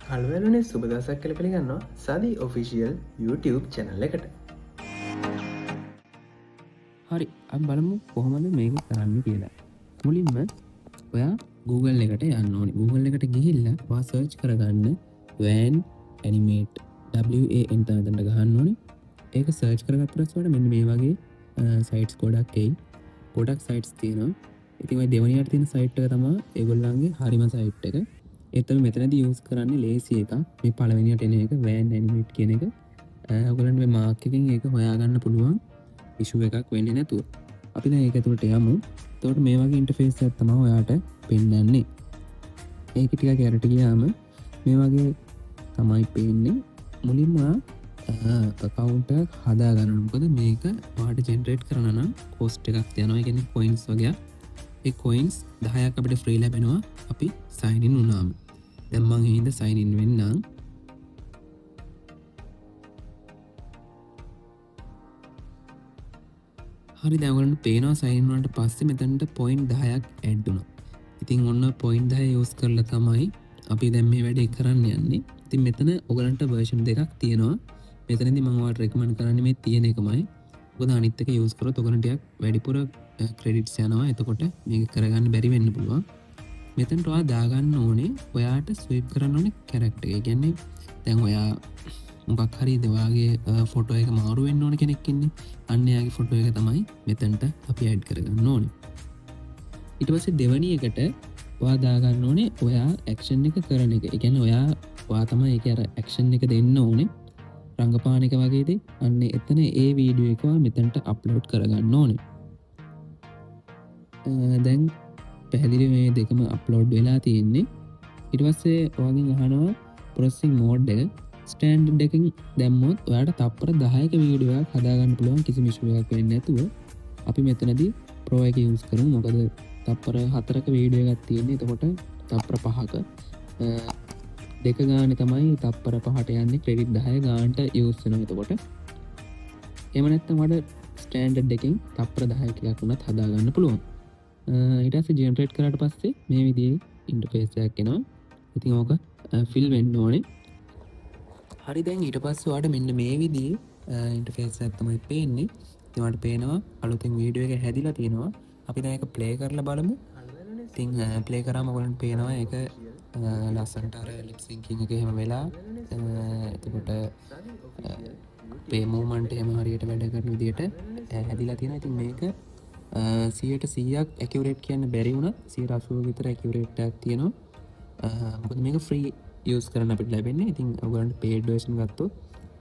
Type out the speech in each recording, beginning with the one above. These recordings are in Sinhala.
හලෝ, සුබ දවසක් කියලා පිළිගන්නවා සදි ඔෆිෂියල් YouTube channel එකට. හරි, අපි බලමු කොහොමද මේක කරන්න කියලා. මුලින්ම ඔයා Google එකට යන්න ඕනේ. Google එකට ගිහිල්ලා ඔයා සර්ච් කරගන්න WAN Animate, WAN තමයි එතනට ගහන්න ඕනේ. ඒක සර්ච් කරගත්ත පස්සේ ඔයාලට මෙන්න මේ වගේ සයිට්ස් ගොඩක් එයි. ගොඩක් සයිට්ස් තියෙනවා. ඉතින් ඔය දෙවෙනියට තියෙන සයිට් එක තමයි ඒගොල්ලන්ගේ හරිම සයිට් එක. ඒ තමයි මෙතනදී යූස් කරන්නේ ලේසි එකක්. මේ පළවෙනියට එන එක WAN Animate කියන එක. ඔයගොල්ලන්ට මේ මාක් එකෙන් ඒක හොයාගන්න පුළුවන් ඉෂුව එකක් වෙන්නේ නැතුව. අපි දැන් ඒක ඇතුළට යමු. එතකොට මේ වගේ ඉන්ටර්ෆේස් එකක් තමයි ඔයාට පෙන්වන්නේ. ඒක ටිකක් යටට ගියාම මේ වගේ තමයි පේන්නේ. මුලින්ම ඇකවුන්ට් එකක් හදා ගන්න ඕනේ. මොකද මේක ඔයාට ජෙනරේට් කරන්න නම් කොස්ට් එකක් යනවා. ඒ කියන්නේ කොයින්ස් වගේක්. ඒ කොයින්ස් 10ක් අපිට ෆ්‍රී ලැබෙනවා අපි සයින් ඉන් වුණාම. දැන් මං ඒ හින්දා සයින් ඉන් වෙන්නම්. හරි, දැන් ඔයගොල්ලන්ට පේනවා සයින් වුණාට පස්සේ මෙතනට පොයින්ට් 10ක් ඇඩ් වුණා. ඉතින් ඔන්න පොයින්ට් 10 යූස් කරලා තමයි අපි දැන් මේ වැඩේ කරන්න යන්නේ. ඉතින් මෙතන ඔයගලන්ට වර්ෂන් දෙකක් තියෙනවා. මෙතනදී මම ඔයාලට රෙකමන්ඩ් කරන්නේ මේ තියෙන එකමයි. මොකද අනිත් එක යූස් කරොත් ඔයගලන්ට ටිකක් වැඩිපුර ක්‍රෙඩිට්ස් යනවා. එතකොට මේක කරගන්න බැරි වෙන්න පුළුවන්. මෙතනට ඔයා දාගන්න ඕනේ ඔයාට ස්වයිප් කරන්න ඕනේ කැරක්ටර් එක. ඒ කියන්නේ දැන් ඔයා මොකක් හරි ඔයාගේ ෆොටෝ එක මාරු වෙන්න ඕන කෙනෙක් ඉන්නේ. අන්න එයාගේ ෆොටෝ එක තමයි මෙතනට අපි ඇඩ් කරගන්න ඕනේ. ඊට පස්සේ දෙවැනි එකට ඔයා දාගන්න ඕනේ ඔයා ඇක්ෂන් එක කරන එක. ඒ කියන්නේ ඔයා තමයි ඒකේ අර ඇක්ෂන් එක දෙන්න ඕනේ. රංගපාන එක වගේ දේ. අන්න එතන ඒ වීඩියෝ එක ඔයා මෙතනට අප්ලෝඩ් කරගන්න ඕනේ. දැන් පැහැදිලි මේ දෙකම අප්ලෝඩ් වෙලා තියෙන්නේ. ඊට පස්සේ ඔයාගෙන් අහනවා ප්‍රොසෙසිං මෝඩ් එක. ස්ටෑන්ඩඩ් එකකින් දැම්මොත් ඔයාට තප්පර 10ක වීඩියෝ එකක් හදාගන්න පුළුවන් කිසිම ඉෂුව එකක් වෙන්නේ නැතුව. අපි මෙතනදී ප්‍රෝ එක යූස් කරමු. මොකද තප්පර 4ක වීඩියෝ එකක් තියෙන්නේ. එතකොට තප්පර 5ක දෙක ගානේ තමයි තප්පර 5ට යන්නේ. ක්‍රෙඩිට් 10 ගානට යූස් වෙනවා එතකොට. එහෙම නැත්නම් ඔයාට ස්ටෑන්ඩඩ් එකෙන් තප්පර 10ක එකක් වුණත් හදාගන්න පුළුවන්. ඊට පස්සේ ජෙනරේට් කරාට පස්සේ මේ විදිහේ ඉන්ටර්ෆේස් එකක් එනවා. ඉතින් ඕක ෆිල් වෙන්න ඕනේ. හරි, දැන් ඊට පස්සේ ඔයාට මෙන්න මේ විදිහේ ඉන්ටර්ෆේස් එකක් තමයි පේන්නේ. ඉතින් ඔයාට පේනවා අලුතෙන් වීඩියෝ එක හැදිලා තියෙනවා. අපි දැන් ඒක ප්ලේ කරලා බලමු. ඉතින් ප්ලේ කරාම ඔයගොල්ලන්ට පේනවා ඒක ලස්සනට අර ලිප් සින්කින් එක එහෙම වෙලා, එතකොට පේ මූව්මන්ට් එහෙම හරියට වැඩ කරන විදිහට හැදිලා තියෙනවා. ඉතින් මේක සියයට සීයක් ඇකියුරේට් කියන්න බැරි වුණත් සියයට අසූව විතර ඇකියුරේට් එකක් තියෙනවා. මොකද මේක ෆ්‍රී යූස් කරන්න අපිට ලැබෙන්නේ. ඉතින් ඔයගොල්ලන්ට පේඩ් වර්ෂන් ගත්තොත්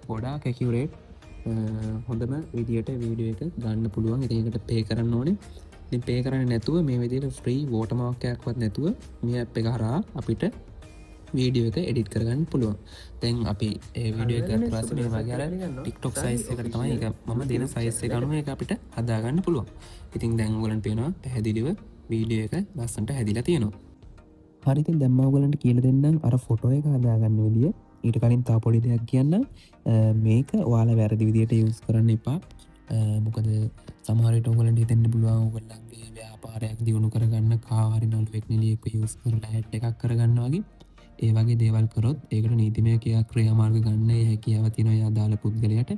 ගොඩාක් ඇකියුරේට් හොඳම විදියට වීඩියෝ එක ගන්න පුළුවන්. ඉතින් ඒකට පේ කරන්න ඕනේ. ඉතින් පේ කරන්නේ නැතුව මේ විදියට ෆ්‍රී වෝටර්මාර්ක් එකක්වත් නැතුව මේ ඇප් එක හරහා අපිට වීඩියෝ එක එඩිට් කරගන්න පුළුවන්. දැන් අපි ඒ වීඩියෝ එක ගත්ත පස්සේ මේ වගේ අර TikTok size එකට තමයි ඒක මම දෙන සයිස් එක අනුව ඒක අපිට හදාගන්න පුළුවන්. ඉතින් දැන් ඔයගොල්ලන්ට පේනවා පැහැදිලිව වීඩියෝ එක ලස්සනට හැදිලා තියෙනවා. හරි, ඉතින් දැන් මම ඔයගොල්ලන්ට කියලා දෙන්නම් අර ෆොටෝ එක හදාගන්න විදිය. ඊට කලින් තව පොඩි දෙයක් කියන්නම්. මේක ඔයාලා වැරදි විදියට යූස් කරන්න එපා. මොකද සමහර විට ඔයගොල්ලන්ට හිතෙන්න පුළුවන් ඔයගොල්ලන්ගේ ව්‍යාපාරයක් දියුණු කරගන්න කාව හරි නළුවෙක් නිලියෙක්ව යූස් කරලා ඇඩ් එකක් කරගන්න වගේ. ඒ වගේ දේවල් කරොත් ඒකට නීතිමය ක්‍රියාමාර්ග ගන්න ඒ හැකියාව තියෙනවා ඒ අදාළ පුද්ගලයාට.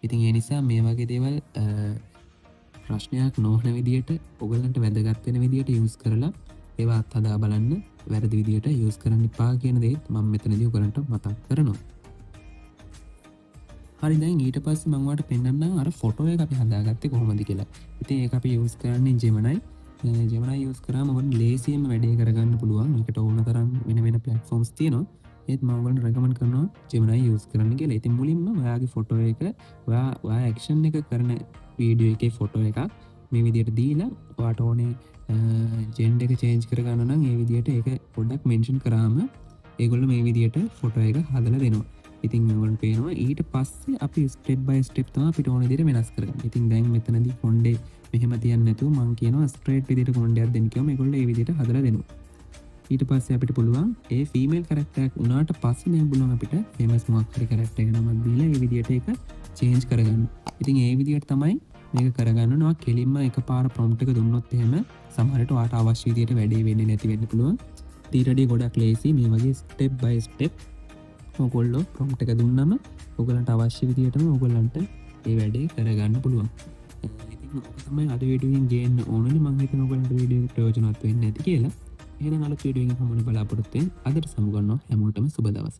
ඉතින් ඒ නිසා මේ වගේ දේවල් ප්‍රශ්නයක් නොවන විදියට ඔයගොල්ලන්ට වැදගත් වෙන විදියට යූස් කරලා ඒවා අත්හදා බලන්න, වැරදි විදියට යූස් කරන්න එපා කියන දේත් මම මෙතනදී ඔයගොල්ලන්ට මතක් කරනවා. හරි, දැන් ඊට පස්සේ මම ඔයාලට පෙන්නන්නම් අර ෆොටෝ එක අපි හදාගත්තේ කොහොමද කියලා. ඉතින් ඒක අපි යූස් කරන්නේ Gemini. Gemini use කරාම ඔයගොල්ලෝ ලේසියෙන්ම වැඩේ කරගන්න පුළුවන්. ඒකට ඕන තරම් වෙන වෙන ප්ලැට්ෆෝම්ස් තියෙනවා. ඒත් මම ඔයගොල්ලන්ට රෙකමන්ඩ් කරනවා Gemini use කරන්න කියලා. ඉතින් මුලින්ම ඔයාගේ ෆොටෝ එක ඔයා ඇක්ෂන් එක කරන වීඩියෝ එකේ ෆොටෝ එකක් මේ විදියට දීලා ඔයාට ඕනේ ජෙන්ඩර් එක චේන්ජ් කරගන්න නම් ඒ විදියට ඒක පොඩ්ඩක් මෙන්ෂන් කරාම ඒගොල්ලෝ මේ විදියට ෆොටෝ එක හදලා දෙනවා. ඉතින් ඔයගොල්ලන්ට පේනවා ඊට පස්සේ අපි ස්ටෙප් බයි ස්ටෙප් තමයි අපිට ඕන විදියට වෙනස් කරගන්න. ඉතින් දැන් මෙතනදී කොණ්ඩේ මෙහෙම තියන්න නැතුව මං කියනවා ස්ට්‍රේට් විදියට කොණ්ඩයක් දෙන්න කිව්වම ඒගොල්ලෝ ඒ විදියට හදලා දෙනවා. ඊට පස්සේ අපිට පුළුවන් ඒ ෆීමේල් කැරක්ටර් එකක් වුණාට පස්සේ දැන් පුළුවන් අපිට ෆේමස් මොකක් හරි කැරක්ටර් එක නමක් දීලා ඒ විදියට ඒක චේන්ජ් කරගන්න. ඉතින් ඒ විදියට තමයි මේක කරගන්න ඕන. ඔයා කෙලින්ම එකපාර ප්‍රොම්ප්ට් එක දුන්නොත් එහෙම සමහර විට ඔයාට අවශ්‍ය විදියට වැඩේ වෙන්නේ නැති වෙන්න පුළුවන්. ඊට වඩා ගොඩක් ලේසි මේ වගේ ස්ටෙප් බයි ස්ටෙප් ඔයගොල්ලෝ ප්‍රොම්ප්ට් එක දුන්නම ඔයගොල්ලන්ට අවශ්‍ය විදිහටම ඔයගොල්ලන්ට ඒ වැඩේ කරගන්න පුළුවන්. ඉතින් ඔක තමයි අද වීඩියෝ එකෙන් ගේන්න ඕනනේ. මං හිතනවා ඔයගොල්ලන්ට වීඩියෝ එක ප්‍රයෝජනවත් වෙන්න ඇති කියලා. එහෙනම් අලුත් වීඩියෝ එකකින් හමු වෙන බලාපොරොත්තු වෙන අදට සමුගන්නවා. හැමෝටම සුබ දවසක්.